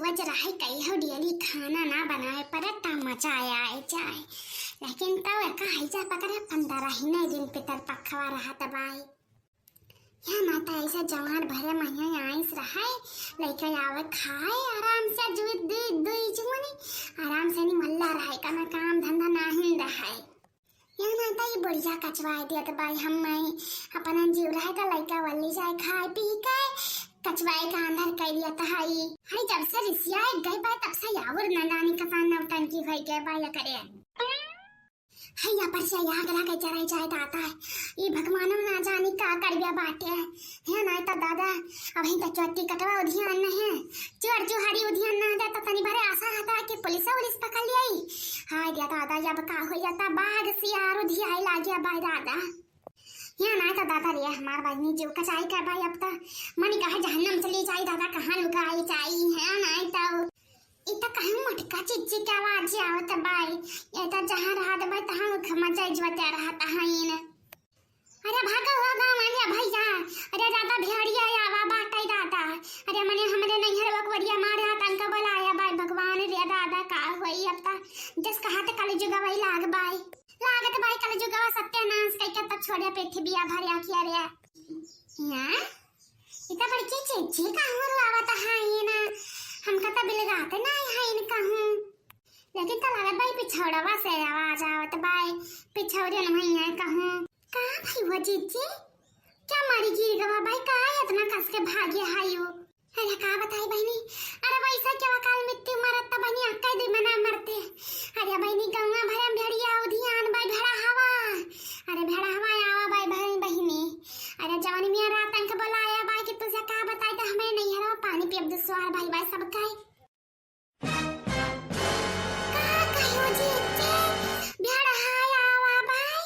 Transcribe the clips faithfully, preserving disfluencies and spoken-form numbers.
आज रहे कहियो डेली खाना ना बनावे पड़े, त मजा आए जाए। लेकिन तउ एका हैजा पकड़े, पंद्रह ही नहीं दिन पितर पखवा रहत बाई। या माता ऐसा जवान भरे महीना आइस रहे, लइका आवे खाए आराम से, दुई, दुई, दुई जुमनी आराम से निमल्ला रहे, कउनो काम धंधा नाहीं रहे। या माता ई बुढ़िया कचवाए देत बाई, हम नहीं अपन जीव रहे का लइका वल्ली जाए खाए पी के, कचवाए का अंदर कर दिया तहाई। हई जब से रिसिया गई बाई तब से यावर न जानी कसान नौटंकी होई गए बाई करे। हैया पर से आग लागे जराई जाए दादा। ई भगवानो ना जानी का करबे बाटे। हे नाई त दादा, अबहीं त चोटी कटवा उधियान न है। चोर चुहारी उधियान ना दे त तनी भरे आशा रहता कि पुलिस उलिस पकड़ लियाई। हाय दिया दादा, अब का होई जाता, बाघ सियार उधियाए लागे बाई दादा। हे नाई त दादा रे, हमार बहिनी जीव कचाई का बाई, अब त मनी कहे जहन्नम चली जाई दादा, कहाँ लुकाई जाई। हे नाई त ई त कहूँ मटका चिच्ची के आवाज आवत बाई। ये त जहाँ रहत बाई, तहाँ उखमा जाई जुवत्या रहत हईन। अरे भागो हो गाँव वाले भैया, अरे दादा भेड़िया आवा बाटे दादा। अरे मने हमरे नैहर वकवरिया मारे हाथन का बोलाया बाई, भगवान रे दादा का होई अब त। जस कहा त कल जुगवई लाग बाई। लागत बाई कल जुगवा सत्यानाश कइके त छोड़े पृथ्वी भरिया किया रे। हाँ? इतना बड़की चिच्ची कहूँ रुआवत है ये ना, हमका त बिलगात ना है इन कहूँ। लेकिन त लागत बाई पिछौड़वा से आवाज आवत बाई, पिछौड़े नहीं है कहूँ। का भाई हुआ चिच्ची? क्या मारी गिर गवा बाई, का इतना कस के भागे हायो? अरे का बताई बहिनी, अरे वैसा क्या काल मिट्टी मरत त बहिनी अक्का दे मना मरते। अरे बहिनी गौवा भरम भेड़िया उधियान बाई भेड़ा हवा। अरे भेड़ा हवा आवा बाई बहिनी, बहिनी। अरे जवानी मियाँ रात अंक बोलाया बाई कि तुझे का बताई त हमें नहीं हरवा पानी पियब दुसवार भाई बाई सब काई। का कहो जी के भेड़ा हाय आवा बाई?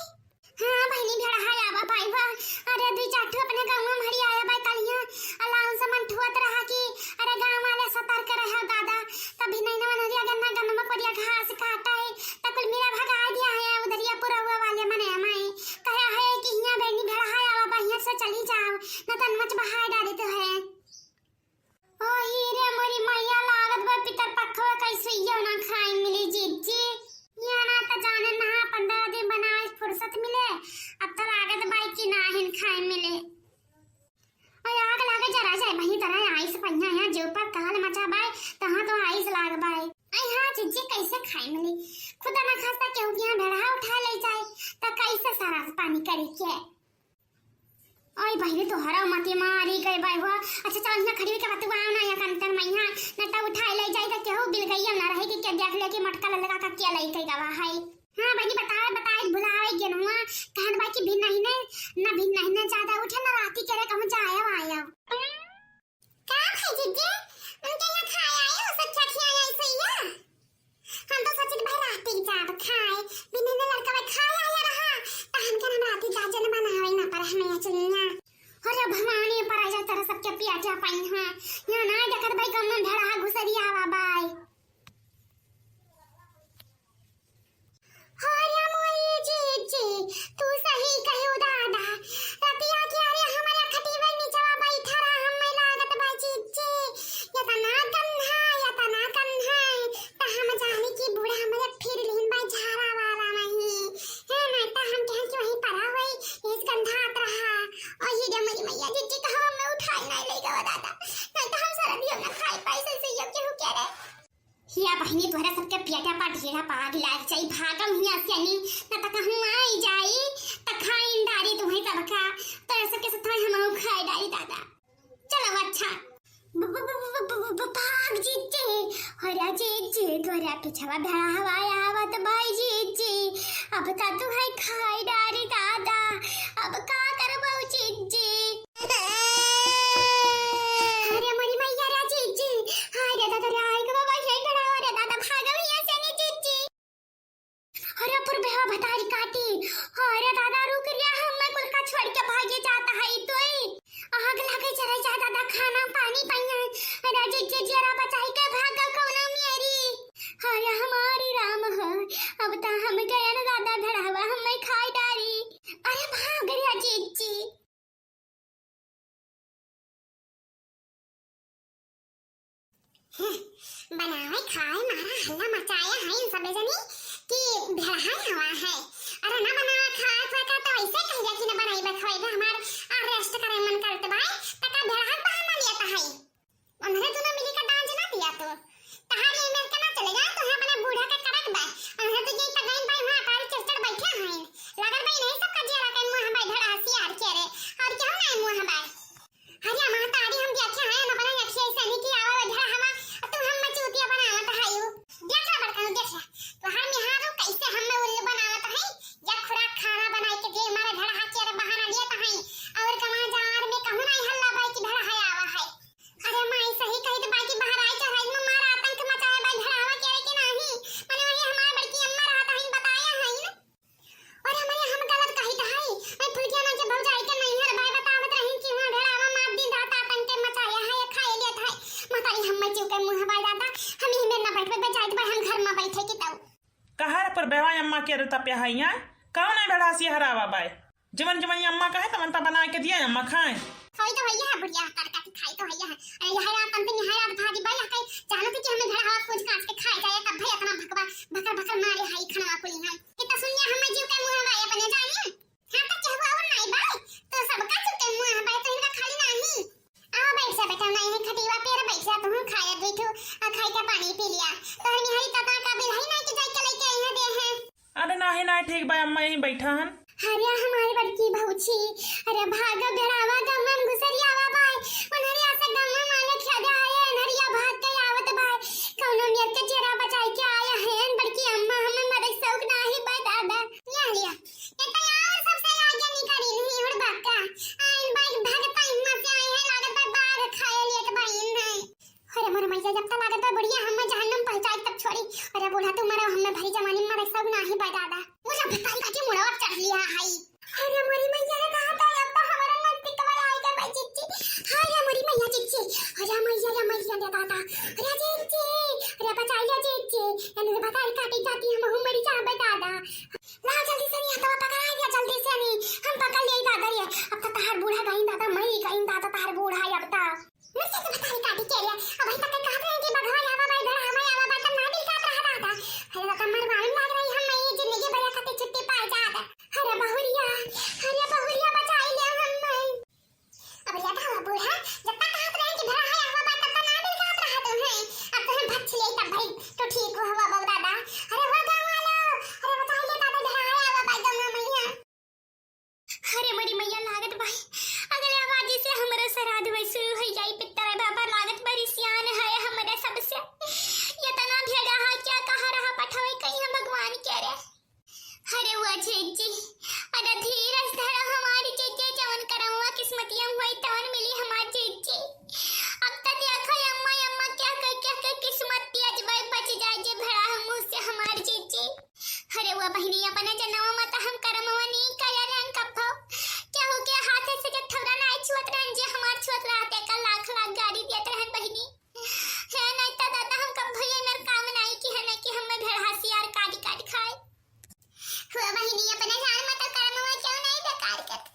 हाँ बहिनी भेड़ा हाय आवा बाई बा। अरे दुई चार ठो अपने गाँव में हरी आया बाई कलिया। अल्लाह उनसे मन ठुअत रहा कि अरे गाँव वाले सतर्क रहे दादा। तभी नहीं ना मनरिया गन्ना गन्ना मकोरिया घास काटा है। त कुल मेरा भगा दिया है उधरिया पुरवा वाले मने माई। कहे है कि हियाँ बहिनी भेड़ा हाय आवा बाई हियाँ से चली जाओ। न तन मच बहाय डाले तो है। ओ ही रे मोरी मैया लागत बा पितर पखवा कैसे यो ना खाए मिली जीजी। या ना त जाने ना पंद्रह दिन बनाए फुर्सत मिले। अब त लागत बाई कि ना हिन खाए मिले। और आग लागे जरा जाए वहीं तरह आइस पहिया यहाँ जो पर काल मचा बाई तहाँ तो आइस लाग बाई। आई हाँ जीजी कैसे खाए मिली। खुदा ना खास्ता केहू के यहाँ भेड़ा उठा ले जाए त कैसे सारा पानी करी के। ओए बहिनी तोहरा मती मारी गई बाई हो। अच्छा चल हियाँ खड़ी होके बतुआ ना यहाँ कंतर मैया न त उठाए ले जाई त केहू बिलगैया ना रहे कि के देख ले कि मटका ललका का के लई के गवा है। हाँ बहिनी बतावे बताए भुलावे गेनुआ। कहन बा कि भिन्न ही ने न भिन्न ही ने ज्यादा उठे न राती के रे कहूँ जाए आया। का भाई जीजी, उनके यहाँ खाए आए हो, सब क्या खियाए ऐसे ही है? हम तो सोचित भाई रात ही जाब खाए, बिना ने लड़का भाई खाए आया रहा, त हम के हम रात ही जा जन बनावे ना पर हमें या चुनिया। अरे भवानी पर आ जा तेरा सबके पिया जा पाई हाँ, यहाँ ना देखत भाई गमन भेड़ा घुसरी आवा बाई। अरे मोरी जीजी, तू सही कहो दादा। रतिया के अरे हमारे खटिया निचवा बैठा रहा, हमें लागत बा जीजी। यतना गंधा, यतना गंधा। त हम जानी कि बूढ़ा हमारे फिर लेन बा झाड़ा वाला नहीं। है ना, त हम कहें कि वहीं पड़ा हुई, इस गंधा आत रहा। और ये रे मोरी मैया जीजी, त हम हमें उठाई नहीं ले गवा दादा। नहीं त हम सारा दियो ना खाई पाई से, से ये केहू के रे। हिया बहिनी तोहरा सबके पियटा पा ढेरा पाग लाग जाई, भागम हिया से नी, न त कहूँ आई जाई, त खाइन डारी तुम्हें सबका, तोहरा सबके साथ हम खाए डारी दादा। चलो अच्छा। ब-, ब-, ब-, ब-, ब-, ब-, भाग जीजी, अरे जीजी, तोहरा पिछवा भेड़ा हवा आवत बाई जीजी, अब त तू है खाए डारी दादा, अब का करबो जीजी? अरे मोरी मैया रे जीजी, हाय रे दादा रे, आय गो बाबा, हे डरावा रे दादा, भागो हिया से नी जीजी। अरे पुरबेवा भतारी काटी, अरे दादा रुक रे, हम मैं कुल का छोड़ के भागे जाता है तोई। आग लागे जरा जा दादा, खाना पानी पइया। अरे जीजी जरा बचाई के भागो कौनो मेरी। अरे हमारी राम हो, अब त हम गए ना दादा, भेड़ावा हमें खाई डारी। अरे भाग रे जीजी। हम्म, बनावे खाए मारा हल्ला मचाया है इन सबे जनी कि भेड़हाई हवा है। अरे ना बनावे खाए पे का तो ऐसे कह दिया कि ना बनाई बे खाए बे हमार अरेस्ट करे मन करत बाय, त का भेड़हा बहाना लिया त है। उन्हें तू ना मिली का दांज ना दिया तू। तहार ये मेर के ना चले जाए, तो यहाँ अपने बूढ़ा के करक बाय। उन्हें तो ये तगइन बाय वहाँ अटारी चिड़चिड़ बैठे हैं। लगल बाय नहीं सब का जिया के मुँह बाय भेड़हा सियार के रे। और क्यों नहीं मुँह बाय? अरे महतारी, हम देखे हैं न अपने अखिया ऐसा नहीं कि आवा भेड़हा हवा, तू हम मचूतिया बनावत हायू। देख ला बड़कनू, देख ला। तोहार मेहारू कैसे हमें उल्लू बनावत है, या खुराक खाना बनाए के दे मारे भेड़हा के रे बहाना लेत है। और गवा जावर में कहूँ नहीं हल्ला बाय कि भेड़हा आवा है। अरे माई सही कही तो बाकी बहराई चढ़ाई में मार आतंक मचाए बाय भेड़हा के रे कि नहीं। मने वही हमार बड़की अम्मा रहत है बताया है न। अरे हमरे हम गलत कहित हई। मैं फुलकिया माँ के भौजाई के नैहर बाय बतावत रही कि वहाँ भेड़ावा मार दिन रात आतंक मचाया है, खाए लेत है। महतारी हम मैं चुके मुँह बाय दादा, हम यही में ना बैठबे, बचाइत बाय हम घर में बैठे की तऊ। कहाँ रे पर बेवा अम्मा के रे तपिया है यहाँ? कौन है भेड़हा सियार आवा बाय? जवन जवन अम्मा कहे तवन त बना के दिया अम्मा खाए। खाई तो भैया है बुढ़िया, कर काटी खाई तो भैया है। अरे यह रात अंत में है रात भारी बाय, कहीं जानत कि हमें भेड़हा हवा खोज काट के खाए जाए, तब भाई इतना भकवा भकर भकर मारे है खनवा कुली है। कितना सुनिया हमें जीव के मुँह बाय अपने जानी। हाँ, तो केहू और नाई बाय, तो सबका जीव के मुँह बाय, तो इनका खाली नाही। आवा बैठ जा बेटा, नहीं है खटीवा पे बैठ जा, तुम खाया बैठो, आ खाई का पानी पी लिया। तो हम यहाँ इतना का बिल है ना कि जाके लेके आई है दे है। अरे नाही नाही, ठीक बाय अम्मा, यहीं बैठा हन। अरे हमारी बड़की भौजी, अरे भागा भेड़ावा गमन घुसरियावा बाय, उन्हरिया से गमन माले खेदे आए, अनहरिया भाग के आवत बाय, कौनो मेर के चेहरा बचाई के आया है, बड़की अम्मा हमें मरे शौक नाही बाय दादा। या लिया। ये तो यार सबसे आगे निकली नहीं हुड़ बक्का। आइन बाइक भागता हिम्मत से आई है, लागत बा बाघ खाए लिए तो बड़ी नहीं। अरे मोर मैया, जब तक लागत बा बुढ़िया हमें जहन्नम पहुंचाई तब छोड़ी। अरे बूढ़ा तू मरो, हमें भरी जवानी मरे सब नाही बाय दादा। मुझे भतारी का के मुड़वा चढ़ लिया है। अरे मोरी मैया रे, कहा था अब तो हमारा नजदीक वाला आएगा भाई चिच्ची। हाय रे मोरी मैया चिच्ची। अरे मैया रे मैया रे दादा। अरे चिच्ची। अरे बचाई ले चिच्ची। यानी भतारी काटी जाती हम हूँ मरी जाबे दादा। लाओ जल्दी से नहीं, हथवा पकड़ा दिया जल्दी से नहीं। हम पकड़ लिए दादा ये। अब तो तहार बूढ़ा गई दादा, मरी गई दादा तहार बूढ़ा अब तो। मुझसे तो भतारी काटी के रे, अब हम तक कहत रहे कि बघवा आवा बाय, भेड़हा हमें आवा बाय, तब ना दिल काट रहा दादा। अरे दादा, मरवाइन लाग रही हम, मैं ये जिंदगी भर खातिर छुट्टी पाए जात। अरे बहुरिया, अरे बहुरिया बचाई ले हम मैं। अब याद आवा बूढ़ा, जब तक कहत रहे कि भेड़हा आवा बाय, तब तक ना दिल काट रहा तू है। अब तो हम भच ले तब भाई तो ठीक हो हवा बाबू दादा। अरे हो गाँव वालो, अरे बचाई ले दादा, भेड़हा आवा बाय गंगा मैया। अरे मोरी मैया, लागत बाय अगले आवाजी से हमरो श्राद्ध वही शुरू हो जाई। पित्तर बाबा लागत बड़ी सियान है हमरे सबसे। ये तना भेड़ा हा क्या कहा रहा पठवे कहीं हम भगवान के रे। अरे हुआ जीजी, अरे धीरज धरा हमारी जीजी, जवन करम हुआ किस्मतिया हुई तवन मिली हमार जीजी। अब तो देखो अम्मा अम्मा क्या कर क्या कर किस्मत दिया जब बच जाए जे भेड़ा हम मुँह से हमार जीजी। अरे हुआ बहिनी, अपने जनवा में तो हम करमवा नहीं करे रहन कब्बो। केहू के हाथे से जब थोड़ा ना छुअत रहन जे हमार छुअत रहते का लाख लाख गारी देत रहन बहिनी। है नहीं तो दादा हम कब्बो ये मेर काम नहीं की है नहीं कि हमें भेड़हा सियार काट काट खाए। हुआ बहिनी, अपने जान में तो करमवा क्यों नहीं बेकार करते।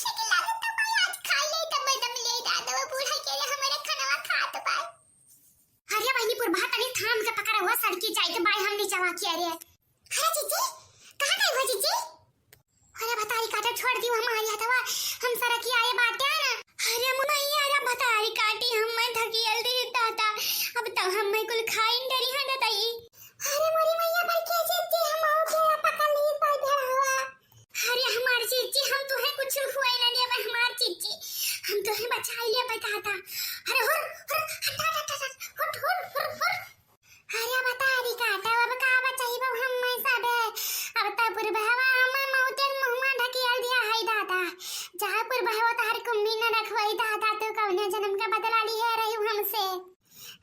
लेकिन लागत तो कोई आज खा ले तो मैं दम ले दादा वो बूढ़ा के लिए हमारे खानवा खात बाय। अरे बहिनी पुरबहा तनी थाम के पकड़ा हुआ सड़की जाए के बाय हम नहीं चवा के अरे। अरे जीजी, कहाँ गई हो जीजी? अरे भतारी काटा छोड़ दी हमारी हथवा, हम सड़की आए बाटे ना। अरे मैया, अरे भतारी काटी हम मैं धकियल दी दादा, अब तो हम मैं कुल खाइन डरी हन दाई। अरे मोरी मैया पर के जीजी हम आओ के पकड़ ली पाई भेड़ावा। अरे हमार जीजी हम तुहे कुछ हुए ना देवे हमार जीजी, हम तुहे बचाई ले पाई दादा। अरे हुर हुर हट हट हट हट हुर हुर हुर हुर। अरे भतारी काटा, अब का बचाइबो हम मैं सबे? अब तो पुरबहवा हमें मौते के मुँह में ढकेल दिया है दादा। जा पुरबहवा तोहर कुम्मी न रखवाई दादा, तू कौने जन्म का बदला लिए रही हमसे।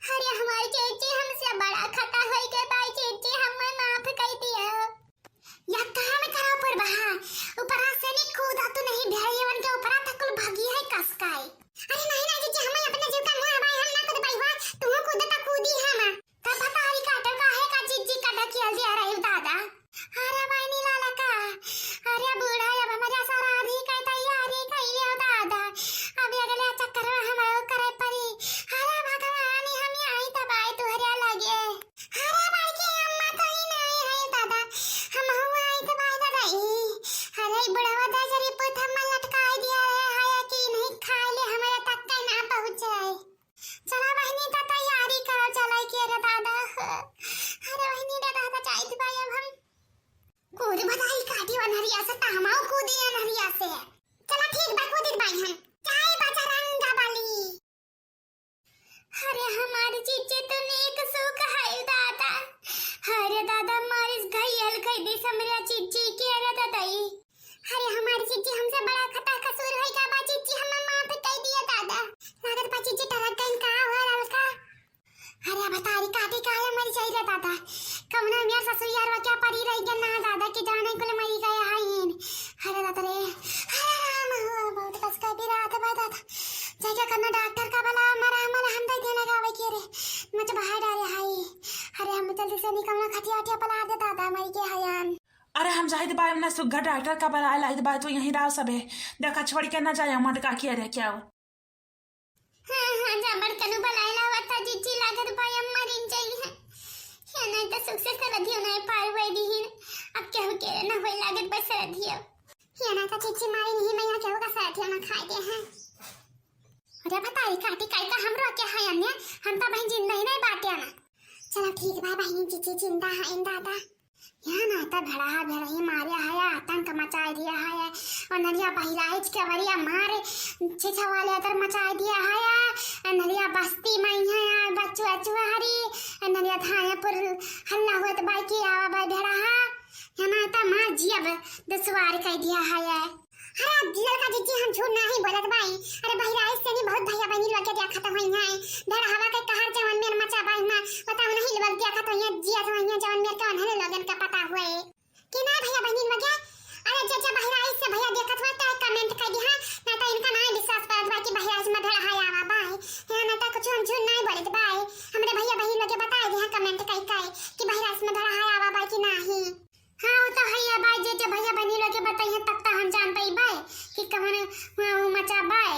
अरे हमारी चेची, हमसे बड़ा खता होई के बाई चेची, हमें माफ कर दिया। या काम करा पुरबहा, ऊपरा से नहीं कूदा तू नहीं भेड़ियवन के ऊपरा तक कुल भागी है कसकाई। अरे नहीं ना जीजी, हमें अपने जीव का मुँह बाई हम ना कूद पाई, वाह इस हमरा चिच्ची के रे दादा ई। अरे हमारी चिच्ची, हमसे बड़ा खता कसूर है का बा चिच्ची, हम माफ कर दिया दादा। लागत बा चिच्ची टरक गई का हो ललका। अरे अब तारी काटी काहे मर जाई रे दादा। कौना मेर ससुरियार वा क्या परी रह गया ना दादा कि जाने कुल मरी गए हईन। अरे दादा रे। अरे राम हो, बहुत कस का भी रात बा दादा। जाके कन्ना डॉक्टर का बला मरा मरा हम दे देने गावे के रे। मच बाहर डाले हाई। अरे हम जल्दी से निकलना खटिया उटिया पला दे दादा मरी के हयान। अरे हम जाहिद बाय ना सुग्घा डॉक्टर का बला लाहिद बाय, तू यहीं रहो सबे। देखा छोड़ के ना जाए मत का किया रे क्या हो। हाँ, हाँ, जा बड़कनू बलाए लावा था, जिज्जी लागत बा, अम्मा रिन जाई है। या नहीं तो सुख से सरधियो नहीं पार हुए दीहिन। अब केहू के ना होई लागत बा सरधियो। या नहीं तो जिज्जी मारी नहीं, मैं यहाँ केहू का सरधियो ना खाए दे हैं। अरे बताई काटी काई का हमरो के है अन्य, हम तो बहन जिंदा ही नहीं बाटे ना। चलो ठीक बा बहन, जिज्जी जिंदा है इन दादा। यहाँ ना तो भड़ाहा भड़ही मारे है, आतंक मचाए दिया है। और नरिया बहिराइच के वरिया मारे छिछवाले अतर मचाए दिया है। और नरिया बस्ती में यहाँ बच्चू अचुहरी, और नरिया थानेपुर हल्ला होत बाई की आवा बाई भड़ाहा। यहाँ ना तो मार जिया ब-, दुश्वार कर दिया है। अरे ललका जिज्जी, हम झूठ नाही बोलत बाई। अरे बहिराइच से नहीं बहुत भैया बहनी लोग के देखत होई हैं। भड़ाहवा के कहर जवन मेर मचा बाई ना, बताओ नहीं लोग देखत होई हैं, जियत होई हैं जवन मेर के उन्हें लोगन का पता हुए। कि ना भैया बहनी लोग? अरे जे जे बहिराइच से भैया देखत हुए तो कमेंट कर दिहा, ना तो इनका ना विश्वास परत बा कि बहिराइच में भड़ाहा आवा बाई। यहाँ ना तो कुछ हम झूठ नाही बोलत बाई। हमरे भैया बहनी लोग बता दिहा कमेंट कर कर कि बहिराइच में भड़ाहा आवा बाई कि नाही। हाँ, वो तो है ये बाई, जे जे भैया बहनी लोग के बताइए तब तो हम जान पाई बाई कि कौन हुआ वो मचा बाई।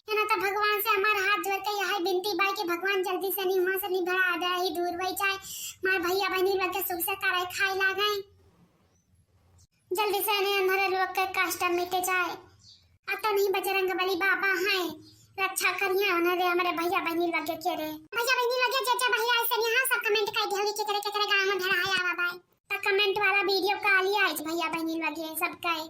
है ना, तो भगवान से हमार हाथ जोड़ के यही विनती बाई कि भगवान जल्दी से नहीं हुआ से नहीं भड़ा आ जाए, ही दूर वही जाए, हमार भैया बहनी लोग के सुख से करे खाए लागे, जल्दी से नहीं हमारे लोग के कष्ट मिट जाए। अब तो नहीं बजरंग बली बाबा हैं, रक्षा करिए उन्हें रे, हमारे भैया बहनी लोग के रे। भैया बहनी लोग के जे जे भैया ऐसे नहीं, हाँ, सब कमेंट कर दिया के करे के करे गाँव में भड़ा आवा बाई। तो कमेंट वाला वीडियो का लिया आज भैया बहनी लोग ये सब का है।